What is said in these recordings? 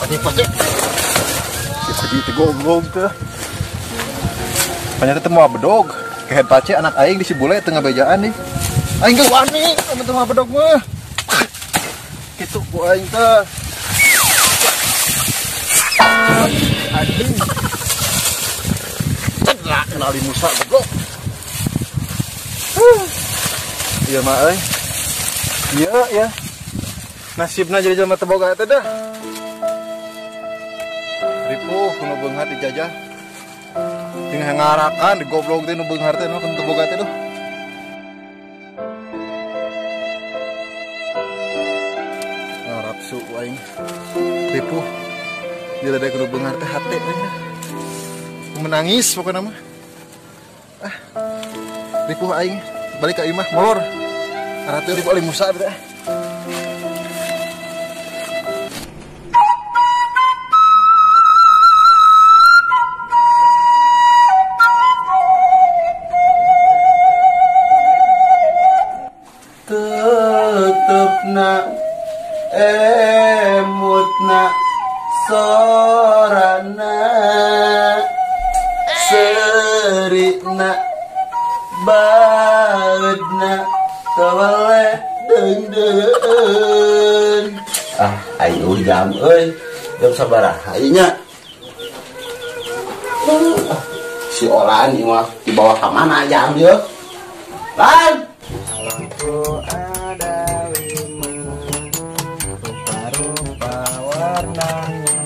Anjing pasti. Si Haji teh goblok teh. Ternyata teh moal bedog. Kehed pace anak aing di si bule teu ngabejaan nih. Aing ge wani amun teu moal bedog mah. Kitu ku aing teh. Anjing. Cedera kenali Musa goblok. Iya mah euy. Iya ya. Nasibna jadi jelema teu boga eta dah. Ripuh nu beunghar dijajah. Jeung ngarakan digoblok teh nu beunghar teh nu teu boga teh duh. Ngarapsu aing. Ripuh. Diledek nu beunghar teh hate euy. Menangis pokokna mah. Ah. Ripuh aing balik ka imah molor. Aratu ripuh Ali Musa teh. Tetepna emutna sorana serina baeudna tawale deung-deun. Ah, ayo jam euy. Jam sabaraha ieu nya? Si Olan ieu mah dibawa ka mana jam ieu? Lan. Aku ada lima, rupa-rupa warnanya,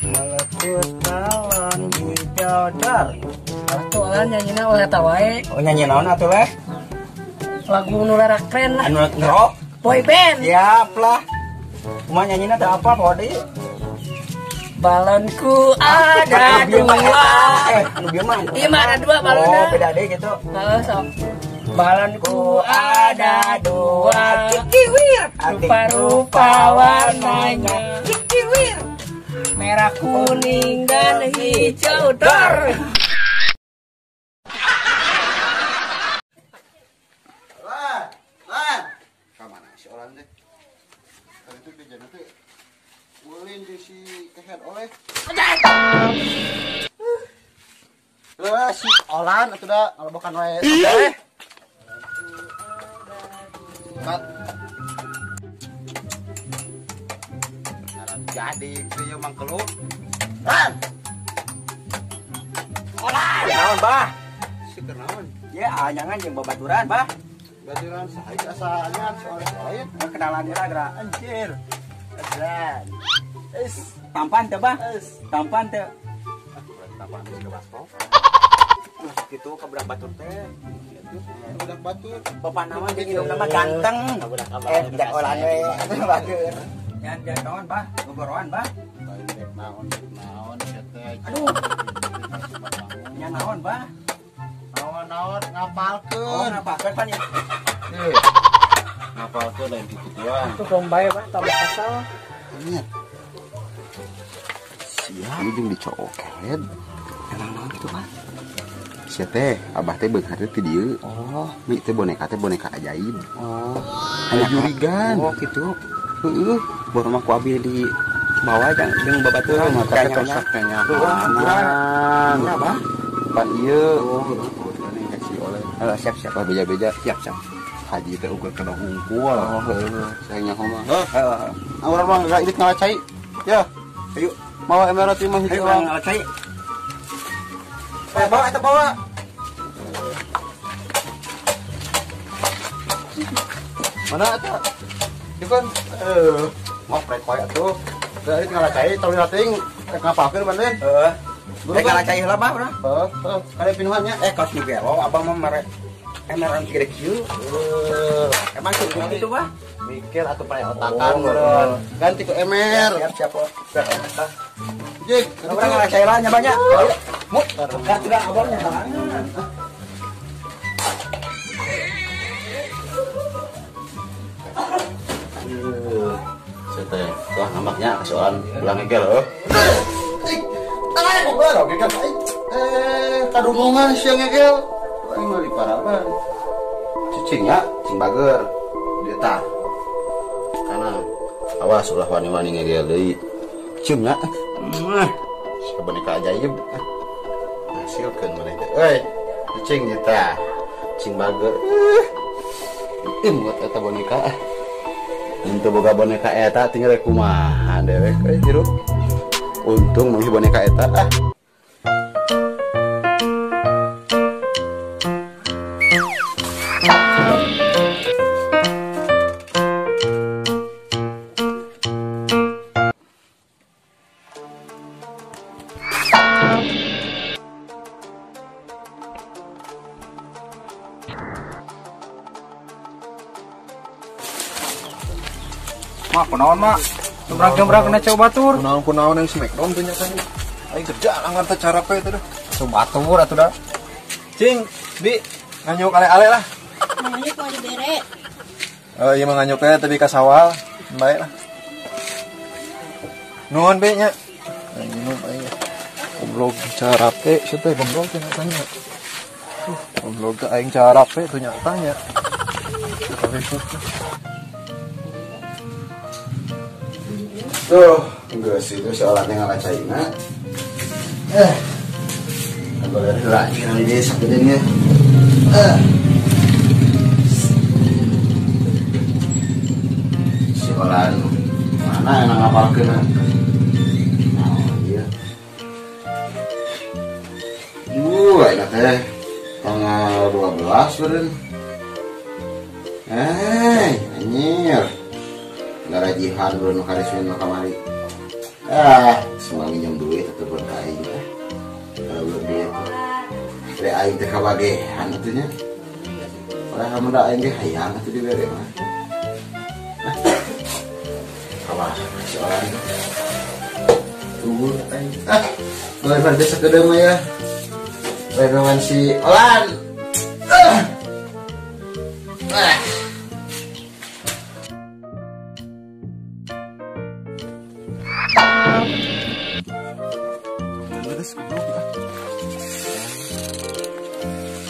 melekut balon hijau dar. Atuh Olan nyanyina oleh eta wae. Oh nyanyi naon atuh leh? Lagu nu rara keren lah. Anu ngerok? Boy band. Siap lah. Kumaha nyanyina teh apa Podi? Balonku ada dua. Anu bieu mah. Ieu mah ada dua balonnya. Oh, beda deui gitu. Heeh, sok. Balonku ada dua, cikiwir, rupa-rupa warnanya, cikiwir, merah, kuning, dan hijau dor. Lan, lan, kamana si orang teh? Tadi tuh di jana teh, ulin di si kehed oleh. Lah si Olan atuh da ngalobokan wae. Jadi ieu mang keluh. Lan. Olan. Naon, Bah? Si kenaon? Ya, anyangan jeung babaturan, Bah. Babaturan saha ieu asa anyan si oleh lain. Kenalan heula geura. Anjir. Lan. Es, tampan teu, Bah? Tampan teu? Tampan geus ke baskom. Kitu ka budak batur teh. Budak batur. Bapak nama jeung indungna mah ganteng. Budak olan we. Batur. Jangan biar kawan, Bah. Gogoroan, Bah. Dek naon, dek naon teh. Aduh. Nya naon, Bah? Naon-naon ngapalkeun. Oh, ngapalkeun pan ya. Ngapalkeun lain kikituan. Tuh gombae, Bah, tambah kasal. Nya. Sia, ieu jeung dicoket. Emang naon kitu, Bah? Sia teh, abah teh beunghar teh ti dieu. Oh, mi teh boneka ajaib. Oh, aya jurigan. Oh, kitu. Heeh, baru mah ku abi di bawah jeung babaturan mah teh tos kenyahan. Bah. Pan ieu. Oh, si oleh. Heeh, siap-siap. Wah, beja-beja. Siap-siap. Haji teh ukur kena hungkul. Oh, heeh. Saya nyaho mah. Heeh. Urang mah geus irit ngalacai. Ya. Ayo, mawa emera teh mah hiji urang ngalacai. Bawa eta bawa. Mana eta? Ieu kan ngoprek wae atuh. Da ieu ngalacai tong rating rek ngapalkeun maneh. Heeh. Rek ngalacai heula bah urang. Heeh, heeh. Kade pinuhan nya. Kaos nu gelo abang mah mere emeran gede kieu. Emang cukup kitu bah? Mikir atuh pae otakan meureun. Ganti ku emer. Siap, siap. Siap, siap. Jig, urang ngalacai heula nya banyak. Mut, tidak abangnya tangan. Teh, wah nampaknya kesoalan ulang ngegel heuh. Tangan goblok ngegel. Kadungungan sia ngegel. Aing mah diparaban. Cicing nya, cing bager. Dia tah. Kana awas ulah wani-wani ngegel deui. Ciumnya. Si boneka ajaib. Hasilkeun maneh teh. Euy, cicing eta. Cing bager. Imut eta boneka. Untuk boga boneka eta tinggal kumaha dewek euy hirup. Untung meungi boneka eta ah. Mak, kunaon mak? Jembrang-jembrang kena coba batur. Kunaon-kunaon yang smackdown tuh nyata nih. Aing kerja langgar teh carape teh dah. Coba batur atuh dah. Cing, Bi, nganyuk ale-ale lah. Nganyuk mau dibere. Oh, iya mah nganyuk teh tapi ka sawal. Baik lah. Nuhun Bi nya. Aing minum aing. Goblok carape sia teh goblok teh nyatanya. Goblok teh aing carape tuh nyatanya. Tapi tuh, enggak sih itu soalnya ngalacaina. Boleh lagi nanti di sakitinnya. Soalan mana yang ngapalkeun? Oh iya. Enak teh. Tanggal 12 beureun. Anjir. Garajihan belum karismin kamari. Semua minjem duit atau buat aing teh. Kalau belum duit. Dari aing teh kabagehan atuh nya. Padahal mun da aing ge hayang atuh dibere mah. Kabar si orang. Tunggu aing. Boleh pada sakedeung mah ya. Lain si Olan.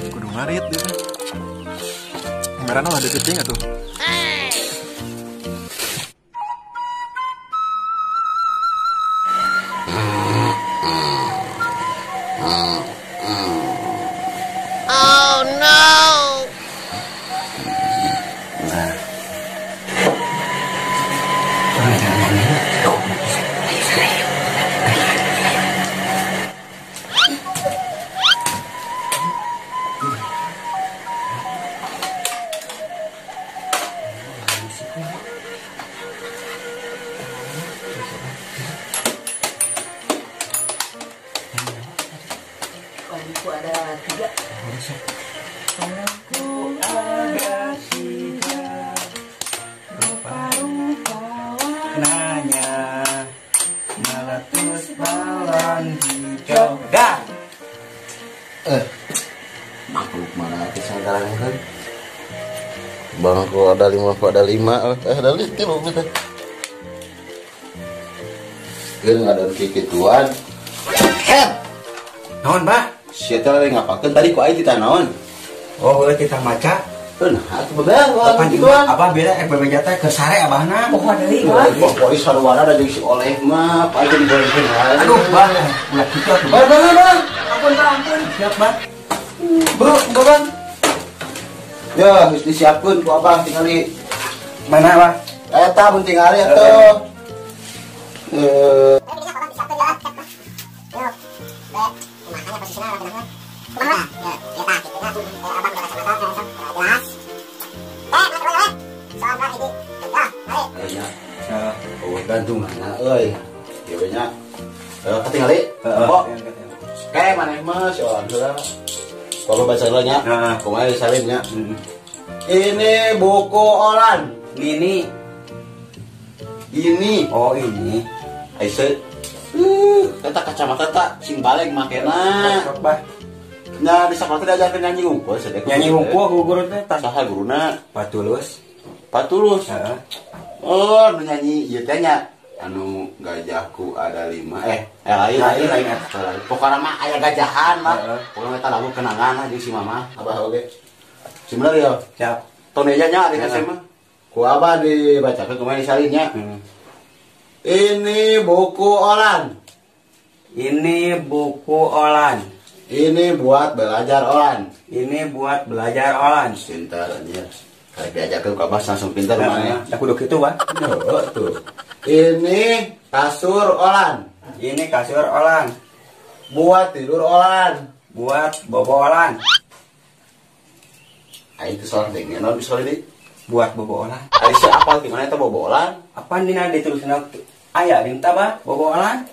Kudu ngarit dia teh. Merana lah deketing atuh. Oh no. Nah. Balonku ada 3. Balonku ada 3. Rupa-rupa warnanya. Meletus balon hijau. Dah. Makhluk mana kesadaran kan? Balonku ada 5, ada 5. Ada 5 gitu. Geus ngadon kikituan. Het. Naon, Bah? Sia teh lagi ngapakeun tadi ku aing titah naon? Oh, heueuh titah maca. Nah, atuh bebeah gituan. Abah beda bebeja teh keur sare abahna. Poho deui, Bah. Poho sarwana da jeung si Oleh mah, aing digorengkeun wae. Aduh, Bah. Ulah kitu atuh. Bah, bah, bah. Ampun, Bah, ampun. Siap, Bah. Bro, Bang. Ya, geus disiapkeun ku abah tingali. Mana, Bah? Eta mun tingali atuh. Gantunganna euy. Ieu we nya. Katingali. Kok. Kae maneh mah si orang heula. Kalau baca heula nya. Kumaha disalin nya. Ini buku Olan. Ini. Ini. Oh, ini. Aise. Eta kacamata tak sing balik makena. Sok, Bah. Nya di sakola teh diajarkeun nyanyi hungkul sadek. Nyanyi hungkul ku guru teh saha guruna? Patulus. Patulus. Heeh. Oh, nu nyanyi ieu teh nya. Anu gajahku ada 5. Lain lain. Pokokna mah aya gajahan mah. Pokokna eta lagu kenangan lah jeung si mama. Abah oge. Sebenernya ya. Siap. Toneja nya ari teh mah. Ku abah dibacakeun kumaha disalin nya. Ini buku Olan. Ini buku Olan. Ini buat belajar Olan. Ini buat belajar Olan. Pintar anjir. Kayak diajarkeun ku Abah langsung pintar mah. Da kudu kitu, Bah. Heeh tuh. Ini kasur Olan. Ini kasur Olan. Buat tidur Olan. Buat bobo Olan. Aing teu salah deui naon bisa deui. Buat bobo Olan. Ari si apal di mana eta bobo Olan? Apaan dina ditulisna aya dinta, Bah, bobo Olan?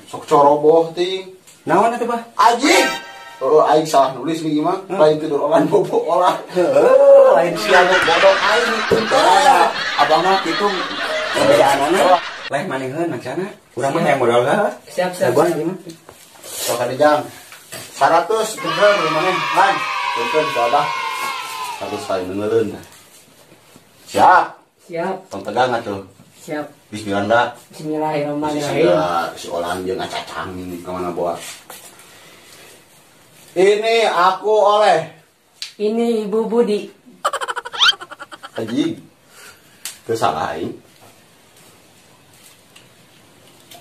Sok coroboh ting. Naon atuh, Bah? Anjing. Oh, aing salah nulis nih mah. Lain tidur Olan bobo Olan. Heuh, lain sia bodoh aing pintar. Abang mah kitu pebedaanana. Leh maneheun macana. Urang mah hayang modal heula. Siap, siap. Daguan ieu mah. Sok ka dijang. 100 bener maneh, lan. Punten ku Abah. 100 kali nengeuleun. Siap. Siap. Tong tegang atuh. Siap. Bismillah. Bismillahirrahmanirrahim. Si Olan jeung ngacacang ini ka mana bawa. Ini aku oleh. Ini Ibu Budi. Anjing. Teu salah aing.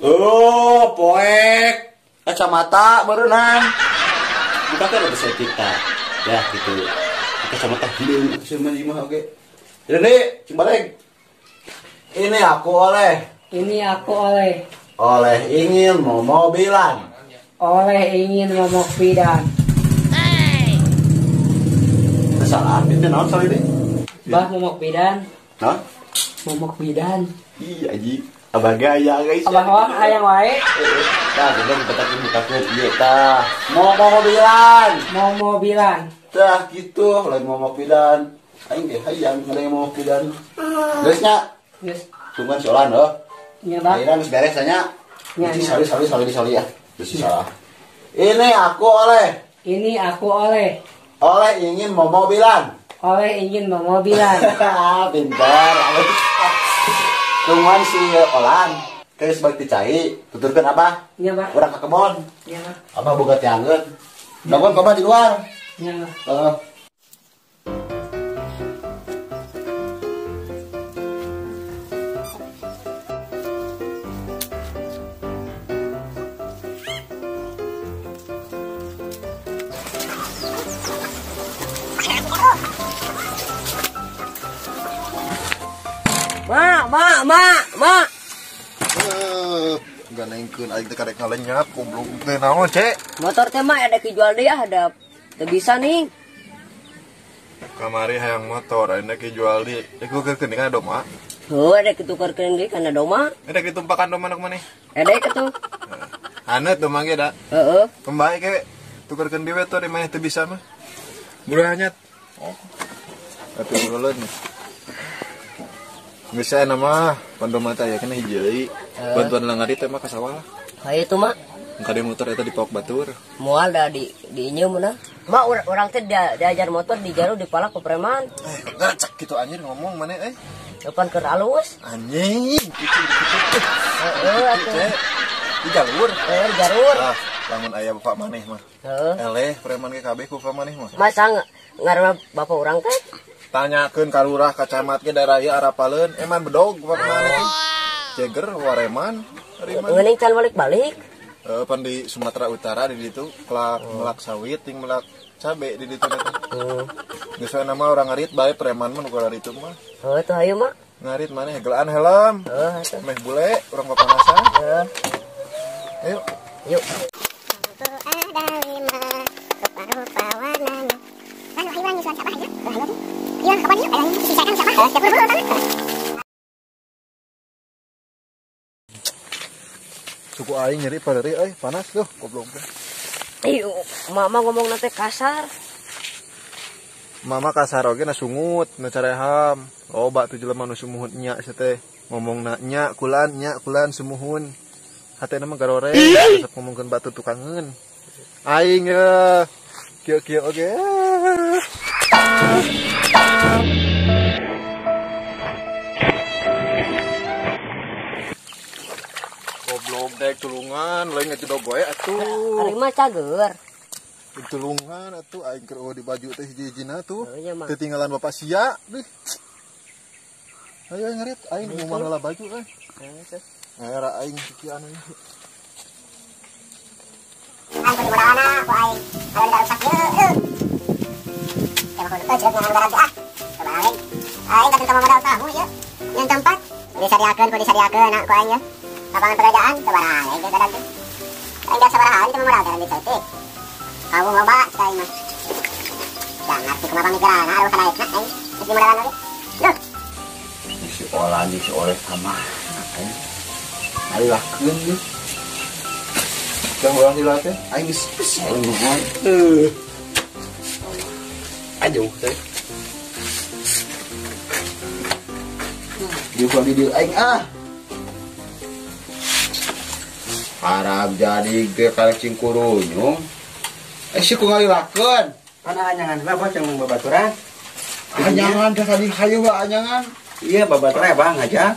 Oh, poek. Kacamata berenang. Buka kan ada kita. Ya gitu. Kacamata hideung atuh sia mah oge. Ini cing balik. Ini aku oleh. Ini aku oleh. Oleh ingin momobilan. Oleh ingin momobilan. Salah, itu naon salah ini? Bah momok bidan. Hah? Momok bidan. Ih, anjing. Abah gaya guys. Abah wah hayang wae. Tah, geus betakeun ieu tah. Momobilan. Momobilan. Tah kitu, lain momok bidan. Aing ge hayang ngadeng momok bidan. Geus nya. Geus. Tungguan si Olan heuh. Nya, Bah. Ayeuna geus beres nya. Nya. Sorry ya. Geus salah. Ini aku oleh. Ini aku oleh. Oleh ingin momobilan. Oleh ingin momobilan. Pintar. Tungguan si Olan. Geus balik ti cai, tuturkeun Abah. Nya, Bah. Urang ka kebon. Nya, Bah. Abah boga tiangeun. Dagoan ka Abah di luar. Nya, Bah. Heeh. Mak. Enggak nengkeun aing teh karek ngalenyap goblok teh naon, Cek? Motor teh mah ada dijual deui ah, ada teu bisa nih. Kamari hayang motor aing rek dijual deui. Rek tukerkeun kana doma. Heuh, rek ditukerkeun deui kana doma. Rek ditumpakan doma nu maneh? Rek atuh. Haneut doma ge da. Heeh. Pembae ge tukerkeun deui we tuh di maneh teu bisa mah. Murah nyat. Oh. Atuh ulun. Bisa nama pandoma teh aya kana hiji deui. Bantuan langari teh mah ka sawah lah. Hayu tuh mak. Engka de motor eta di Pok Batur. Moal da di inyeum mah. Mak urang teh diajar motor di jaru dipalak ku preman. Ngacak kitu anjir ngomong maneh euy. Kapan keur alus? Anjing kitu kitu. Heeh atuh. Di jalur. Heeh, di jalur. Ah, lamun aya bapak maneh mah. Heeh. Eleh preman ge kabeh ku bapak maneh mah. Masa ngaranna bapak urang teh? Tanyakeun ka lurah ka camat ge daerah ieu arapaleun eman bedog bapak maneh. Jeger wareman riman. Ngeuning can balik-balik. Pan di Sumatera Utara di ditu kelak melak sawit ting melak cabe di ditu teh. Geus we nama urang ngarit bae preman mah nu ditu mah. Heuh tuh hayu mah. Ngarit maneh gelaan helm. Heuh atuh. Meh bule urang papanasan. Heuh. Ayo. Yuk. Ada lima rupa-rupa warnanya. Lalu ayo orang nyusulan siapa aja? Ayo tuh. Iya, kapan yuk? Ayo sisakan siapa? Siapa buru-buru tanah? Suku aing nyeri paderi euy, panas tuh goblok teh. Ayo, mama ngomong nanti kasar. Mama kasar oge na sungut, na careham. Loba tuh jelema nu sumuhun nya sia teh. Ngomongna nya kulan sumuhun. Hatena mah garore, resep ngomongkeun batu tukangeun. Aing ye kieu-kieu oge. Goblok dek tulungan, lain ngajedog wae atuh. Ari mah cager. Tulungan atuh aing keur di baju teh hiji-hijina tuh. Oh, ketinggalan bapak sia deh. Ayo ngarit aing mau heula baju euy. Era aing kikian euy. Aing kudu modalna ku aing. Kalau tidak rusak ieu. Coba kudu teh jeung ngaran ah. Coba aing. Aing katuh sama modal tahu ieu. Yang tempat disadiakeun kudu disadiakeun ku aing ya. Lapangan pekerjaan sabaraha aing teh kadang teh. Aing dak sabaraha itu modal teh duit saeutik. Kamu loba cek aing mah. Da ngarti kumaha pamikiranna aduh kadaekna aing geus dimodalan oge. Duh. Si Olan si oleh sama aing. Ngalilakeun deui. Jang urang lila teh aing geus aing nuhun. Aduh teh. Dia lagi di aing ah. Harap jadi ge karek cingkurunyung. Si ku ngalilakeun. Kana anyangan lah bah jeung babaturan. Anyangan teh tadi hayu bah anyangan. Iya babaturan bah ngajak.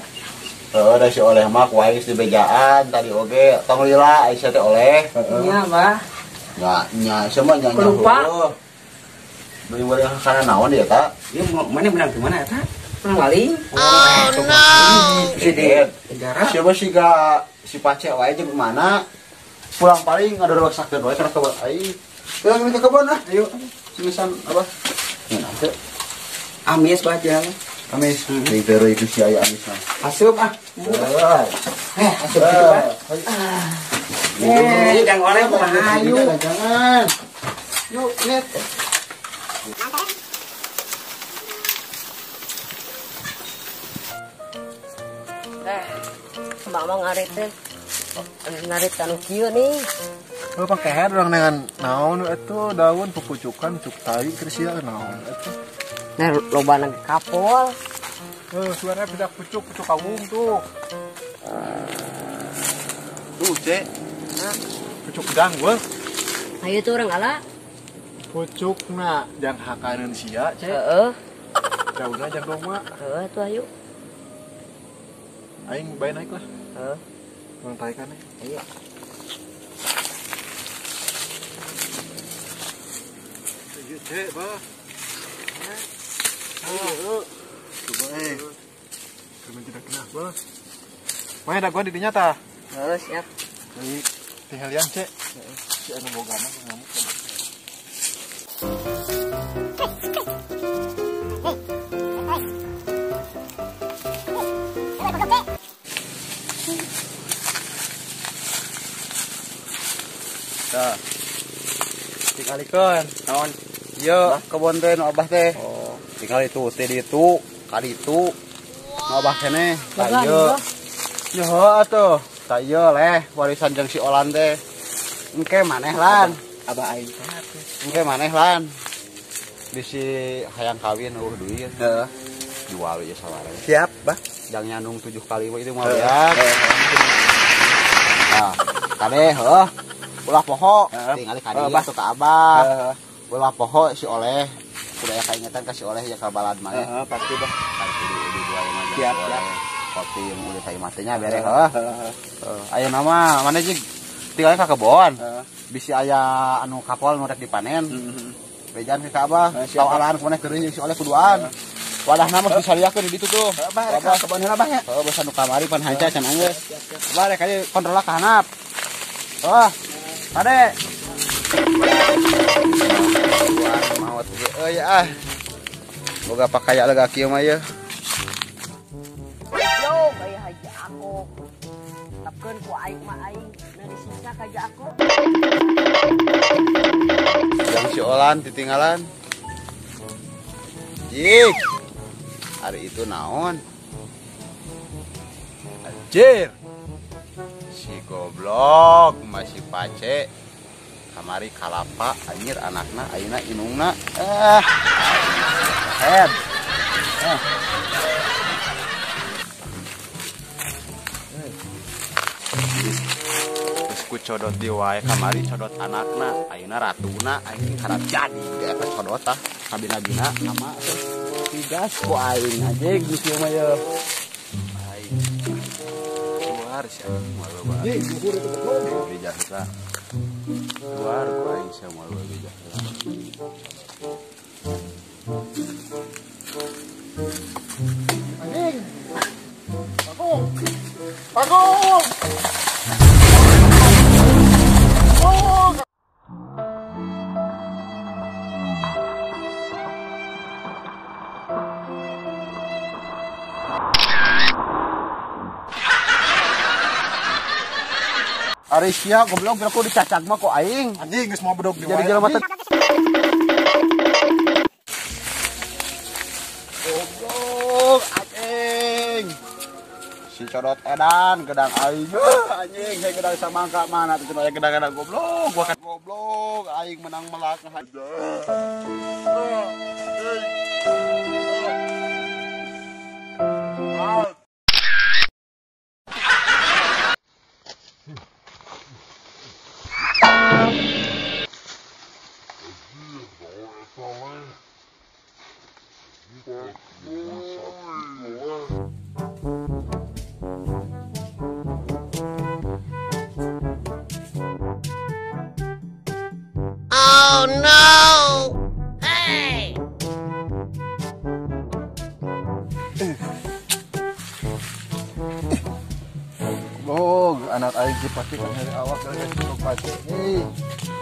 Heeh, da si oleh mah ku aing geus dibejaan tadi oge tong lila Aisyah teh oleh. Nya bah. Nya nya sia mah nya. Lupa. Beli beli kana naon dia ta? Ieu mana menang di mana eta? Menang maling. Oh no. Si di penjara. Siapa sih ga si Pace wae jeung mana? Pulang paling ngadorobaksakeun wae kana kebon aing. Pulang ke kebon ah, ayo. Simisan apa? Ngeunah teu. Amis bah jeung. Amis. Deui teu itu si aya amis mah. Asup ah. Asup kitu bah. Jang oleh kumaha ayo. Jangan. Yuk, net. Mama ngarit teh. Ngarit anu kieu nih. Heuh pangkeher urang dengan naon atuh daun pupucukan cuk tai keur sia naon atuh. Nah loba kapol. Heuh suaranya bisa pucuk pucuk kawung tuh. Tuh, Cek. Pucuk gedang gua. Ayo tuh urang ala. Pucukna jang hakaneun sia, Cek. Heeh. Daunna jang doma. Heeh tuh ayo. Aing bae naik lah. Heeh. Urang taikan eh. Ayo. Ieu Cek, bah. Ayo. Coba eh. Cuman tidak kena, bah. Mana ada gua di dinya tah? Heeh, siap. Jadi tinggal Cek. Si anu bogana ngamuk. Tah. Dikalikeun. Naon? Ieu kebon teh nu abah teh. Oh, tinggal itu teh ditu, kaditu. Nu abah keneh. Tah ieu. Yo atuh. Tah ieu leh warisan jeung si Olan teh. Engke maneh lan. Abah aing teh atuh. Engke maneh lan. Bisi hayang kawin eueuh duit. Heeh. Jual ieu saware. Siap, bah. Jang nyandung 7 kali mah itu mah ya. Nah, kade heuh. Ulah poho, tinggal ka dieu atuh ka abah. Ulah poho si oleh. Kudu aya kaingetan ka si oleh ya ka balad maneh. Heeh, pasti bah. Kudu dua mah. Siap, siap. Kopi yang udah tai matenya bere heuh. Ayeuna mah maneh jeung tinggal ka kebon. Bisi aya anu kapol nu rek dipanen. Bejaan ka abah, tau alahan ku maneh teuring si oleh kuduan. Wadahna mah disariakeun di ditu tuh. Abah rek ka kebon heula bah nya. Heuh, basa nu kamari pan hanca can anggeus. Abah rek aja kontrol ka handap. Heuh. Kade. Maot ge euy ah. Boga pakaya lega kieu mah ieu. Yo, gaya haji aku. Tapkeun ku aing mah aing na disiksa ka haji aku. Jang si Olan ditinggalan. Jik. Hari itu naon? Anjir. Si goblok masih Pace. Kamari kalapa anjir anakna ayeuna inungna. Head. Geus ku codot di wae kamari codot anakna, ayeuna ratuna aing harap jadi di eta codot tah kabina-bina sama teh. Digas ku aing anjing geus ieu mah ye. Aing keluar si anjing moal loba. Bijak heula. Keluar ku aing sia moal loba bijak heula. Anjing. Aku. Ari sia goblok kira ku dicacag mah ku aing. Anjing geus mau bedog di Jadi jelema teh goblok anjing. Si codot edan gedang aing. Anjing saya gedang samangka mana tuh cenah gedang-gedang goblok. Gua kan goblok aing menang melak. Oh no! Hey! Goblok, anak aing si pasti kan dari awak dari goblok pasti. Hei.